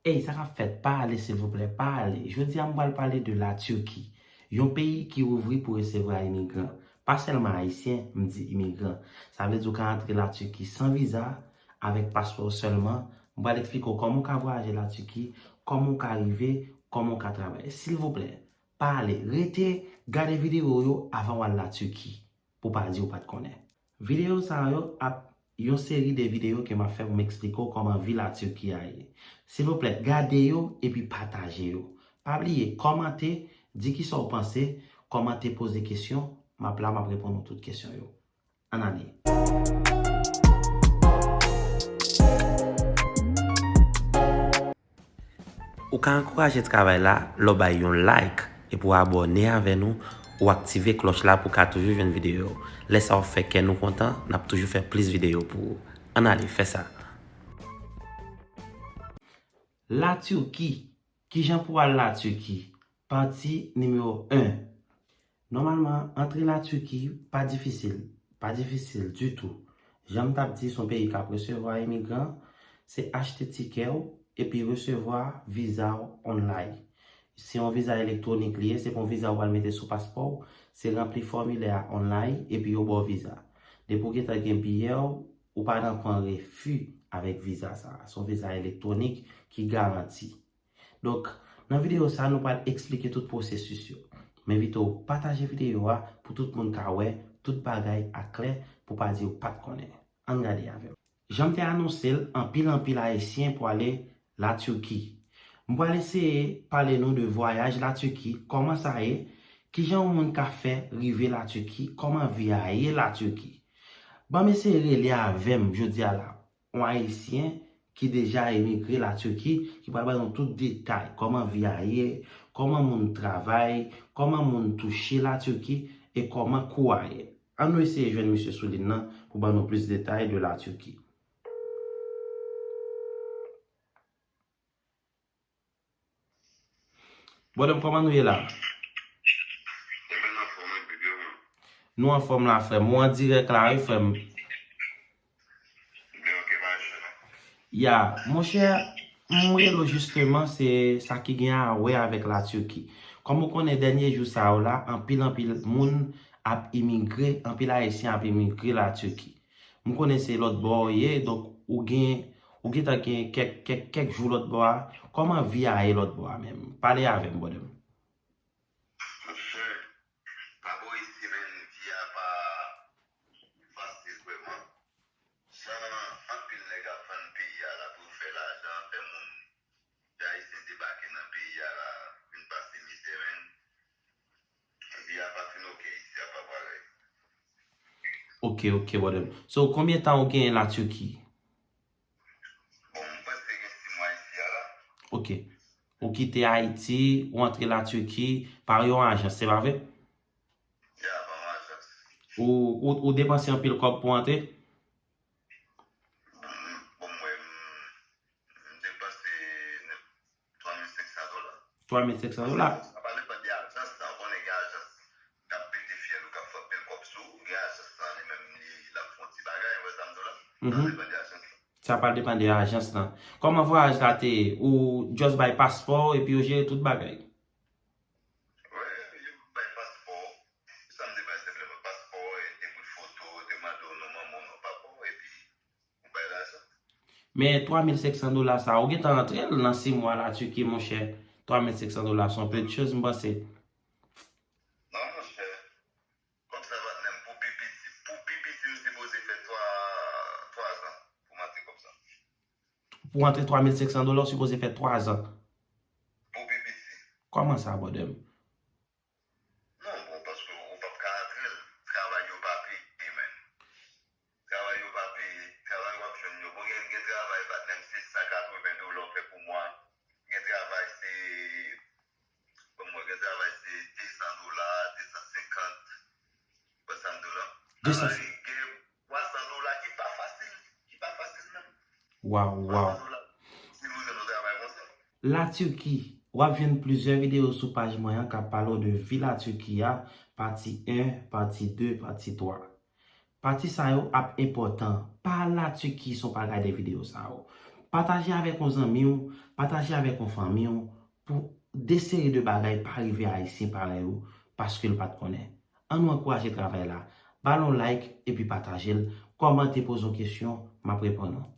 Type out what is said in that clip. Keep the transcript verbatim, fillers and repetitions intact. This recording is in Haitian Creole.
Ey, sa k ap fèt? Pa ale, silvouplè, pa ale. Jodi a, m pral pale de Latirki, yon peyi ki ouvri pou resevwa imigran. Pa sèlman ayisyen, m di imigran. Sa vle di w ka antre Latirki san viza, avèk paspò w sèlman. M pral eksplike w kòman w ka vwayaje Latirki, kòman w ka rive, kòman w ka travay. Silvouplè, pa ale. Rete gade videyo yo avan w al Latirki, pou w pa di w pa t konnen. Videyo sa yo ap yon seri de videyo ke m ap fè pou m eksplike w kòman vi Latirki a ye. Silvouplè, gade yo epi pataje yo. Pa bliye, kòmante, di kisa w panse, kòmante, poze kesyon, m ap la, m ap reponn ou tout kesyon yo. Ann ale. Ou ka ankouraje travay la lè w bay yon like epi w abòne avè nou, ou aktive klòch la pou w ka toujou jwenn videyo yo. Lè sa w fè kè nou kontan, n ap toujou fè plis videyo pou ou. Ann ale, fè sa. Latirki. Kijan pou w al Latirki? Pati nimewo en. Nòmalman, antre Latirki pa difisil, pa difisil ditou. Jan m t ap di, se yon peyi k ap resevwa imigran, se achte tikè w epi resevwa viza w online. Se yon viza elektwonik li ye, se pa yon viza w pral mete sou paspò w, se ranpli fòmilè a online epi yo ba w viza. Depi w gentan gen biyè w, ou pa nan pran refi avèk viza sa a. Se yon viza elektwonik ki garanti. Donk, nan videyo sa a, nou pral eksplike tout pwosesis yo. M envite w pataje videyo a pou tout moun ka wè tout bagay aklè, pou pa di w pa t konnen. Ann gade avè m. Jan m te anonse l, anpil, anpil Ayisyen pwale Latirki. M pral eseye pale nou de vwayaj Latirki, kòman sa ye, kijan yon moun ka fè rive Latirki, kòman vi a ye Latirki. Ban m eseye rele avè m jodi a la, yon Ayisyen ki deja emigre Latirki, ki pral ban nou tout detay, kòman vi a ye, kòman moun travay, kòman moun touche Latirki, e kòman kou a ye. Ann nou eseye jwenn misye sou liy nan pou ban nou plis detay de Latirki. Brother m, kòman nou ye la? Nou anfòm la, frè m. Ou an dirèk la, wi, frè m. Ya, monchè, m rele w jisteman, se sa ki gen a wè avèk Latirki. Kòm ou konnen, dènye jou sa yo la, anpil, anpil moun ap imigre, anpil Ayisyen ap imigre Latirki. M konnen se lòt bò w ye, donk ou gen, ou gentan gen kèk, kèk, kèk jou lòt bò a. Kòman vi a ye lòt bò a menm? Pale avè m, brother m. Monchè, pa bò isi menm, vi a pa fasil vrèman. Jan anpil nèg ap vann peyi a la pou yo fè lajan, fè moun, fè Ayisyen debake nan peyi a la, vin pase mizè menm. Vi a pa fin oke isi a, pa parèy. Ok, ok, brother m. So, konbyen tan ou genyen Latirki? Bon, m prèske gen sis mwa isi a la. Ok. Ou kite Ayiti, ou antre Latirki pa yon ajans, se pa vre? Ya, pa yon ajans. Ou, ou, ou depanse anpil kòb pou antre? Bon, mwen, m, m depanse twa mil senk san dola. Twa mil senk san dola? Sa pa depann de ajans lan, ou konnen gen ajans k ap pete fyèl ou, k ap fè anpil kòb sou ou, gen ajans lan li menm, li, l ap fè yon ti bagay, ou wè sa m di w la? Sa depann de ajans lan. Sa pral depann de ajans lan. Kòman vwayaj la te ye? Ou just bay paspò w epi yo jere tout bagay? Wi, yo bay paspò. Sa m te bay senpleman paspò, e de bout foto, te mande w non manman w, non papa w, epi ou bay lajan. Men twa mil senk san dola sa, ou gentan rantre l nan sis mwa Latirki, monchè. Twa mil senk san dola se yon pe de choz, m panse. Non, monchè. Kòb sa patnè m, pou pi piti, pou pi piti, m sipoze fè twa, twa zan pou m antre kòb sa. Pou antre twa mil senk san dola, ou sipoze fè twa zan. Pou pi piti. Kòman sa, brother m? Non, bon, paske ou p ap ka antre l. Travay yo pa peye, menn. Travay yo pa peye. Travay w ap jwenn yo. Bon, gen, gen travay, patnè m, se san katreven dola w fè pou mwa. Gen travay, se, bon, mwen, gen travay, se de san dola, de san senkant. Ou wè sa m di w la? De san. Travay, gen twa san dola ki pa fasil, ki pa fasil menm. Waw, waw. Twa san dola. Si nou jwenn yon travay konsa. Latirki, w ap jwenn plizyè videyo sou paj mwen an k ap pale w de vi Latirki a, pati en, pati de, pati twa. Pati sa yo ap enpòtan. Pa al Latirki san w pa gade videyo sa yo. Pataje avèk yon zanmi w, pataje avèk yon fanmi w, pou de seri de bagay pa rive Ayisyen parèy ou, paske l pa t konnen. Ann nou ankouraje travay la. Ba l yon like epi pataje l, kòmante, poze yon kesyon, m ap reponn ou.